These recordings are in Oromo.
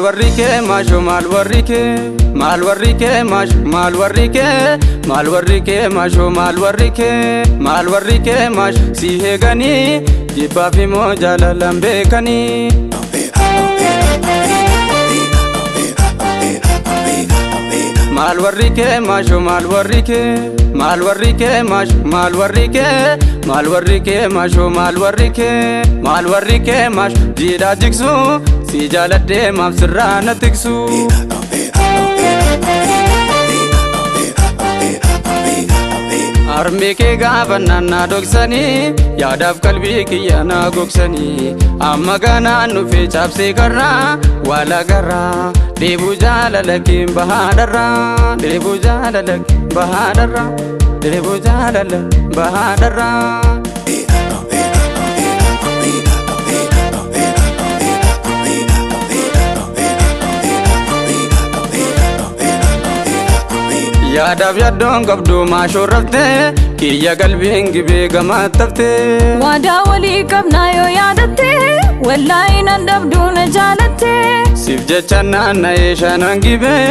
warri kee maasho maal warri kee maal warri kee maasho maal warri kee maal warri kee maasho maal warri kee maal warri kee maasho si eeganii jibbaaf immoo jaalalaan beekanii. Maal warri kee maasho maal warri kee maal warri kee maasho maal warri kee maal warri kee maasho maal warri kee maal warri kee maasho jiidhaa jigsu si jaaladhee maaf sirraa na tiksu. Harmi kee gaafa naannaa dhoksanii yaadaaf qalbii kiyya na gogsanii amma ganaan dhufee cabsee karraa wal agarraa dheebuu jaalala kee bahaadharraa dheebuu jaalala kee bahaadharraa dheebuu jaalala bahaadharraa. Yaadaaf yaaddoon qabdu maashoo raftee kiyya qalbiin gibee gamaattaftee. Waadaa walii qabnaa yoo yaadatte wallaahi nan dhabduu na jaalatte. Siif jecha naanna'ee shanan gibee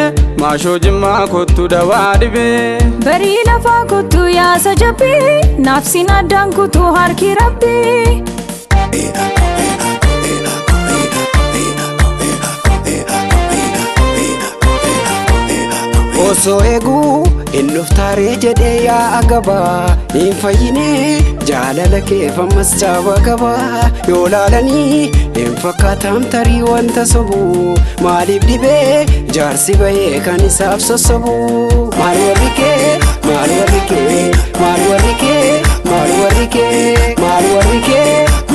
maashoo jimmaa kottu dawaa dhibee. Barii lafaa kottu yaasa jabbii naafsiin addaan kutuu harki rabbii. Osoo eeguu inni uftaaree jedhee yaa'a gabaa hin fayyine jaalala keef ammas caaba qabaa yoo laalanii hin fakkaatam tarii wanta sobu maaliif dhibee jaarsi bahee kan isaaf sossobu maal warri kee maal warri kee maal warri kee maal warri kee maal warri kee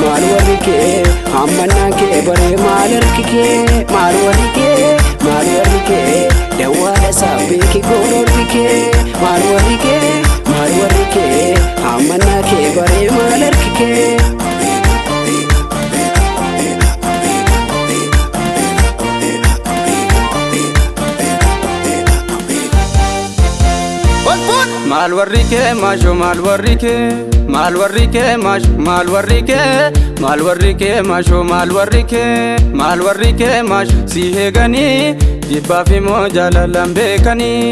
maal warri kee hammannaan kee baree maal harki kee maal warri kee maal warri kee dawwaadha isaa beeki gororri kee maal warri kee maal warri kee hammannaa kee baree maal harki kee. Maal warri kee maasho maal warri kee maal warri kee maasho maal warri kee maal warri kee maasho maal warri kee maal warri kee maasho si eeganii jibbaaf immoo jaalalaan beekanii.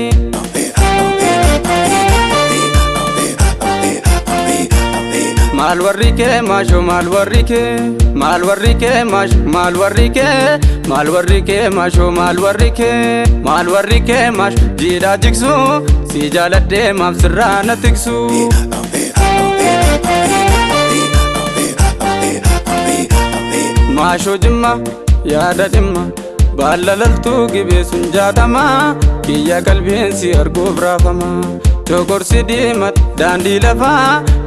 Maal warri kee maasho maal warri kee maal warri kee maasho maal warri kee maal warri kee maasho maal warri kee maal warri kee maasho jiidhaa jigsu si jaaladhee maaf sirraa na tiksu. Maashoo jimma yaada dhimma baala laltuu gibee sun jaatamaa kiyya qalbiin si arguuf raafama chokorsi diimat daandii lafaa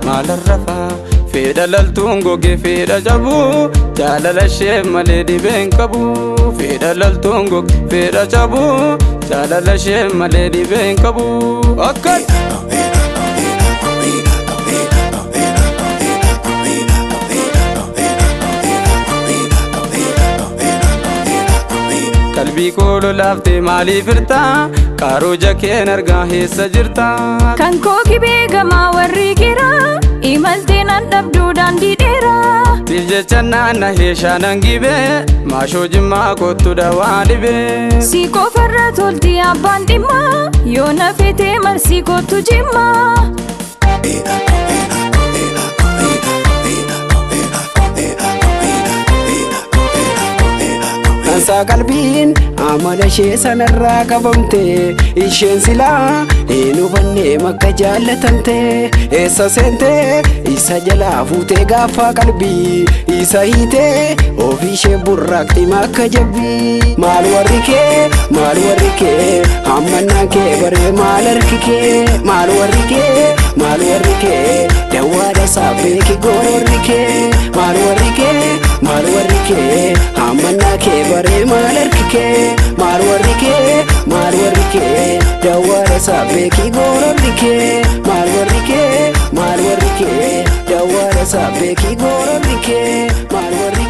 maalarrafaa fedha laltuun gogee fedha cabuu jaalala ishee malee dhibeen qabu fedha laltuun gogee fedha cabuu jaalala ishee malee dhibeen qabu akkas. Qalbii koo lolaaftee maaliif hirtaa qaroo jakeen argaa eessa jirtaa. Kan koo gibee gamaa warri giraa imaltee nan dhabduu daandii dheeraa. Siif jecha naanna'ee shanan gibee maashoo jimmaa kottu dawaa dhibee. Si qofarra tolti abbaan dhimmaa yoo na feetee marsii kottu jimmaa. Ansaa qalbiin amala ishee sanarraa qabamte isheen silaa hin hubanne makka jaallatamte eessa seente isa jalaa fuutee gaafa qalbii isa hiitee ofii ishee burraaqxi makka jabbii maal warri kee maal warri kee hammannaan kee baree maal harki kee maal warri kee maal warri kee dawwaadha isaa beeki gororri kee maal warri kee maal warri kee hammannaa kee baree maal harki kee maal warri kee maal warri kee dawwaadha isaa beeki gororri kee maal warri kee maal warri kee dawwaadha isaa beeki gororri kee maal warri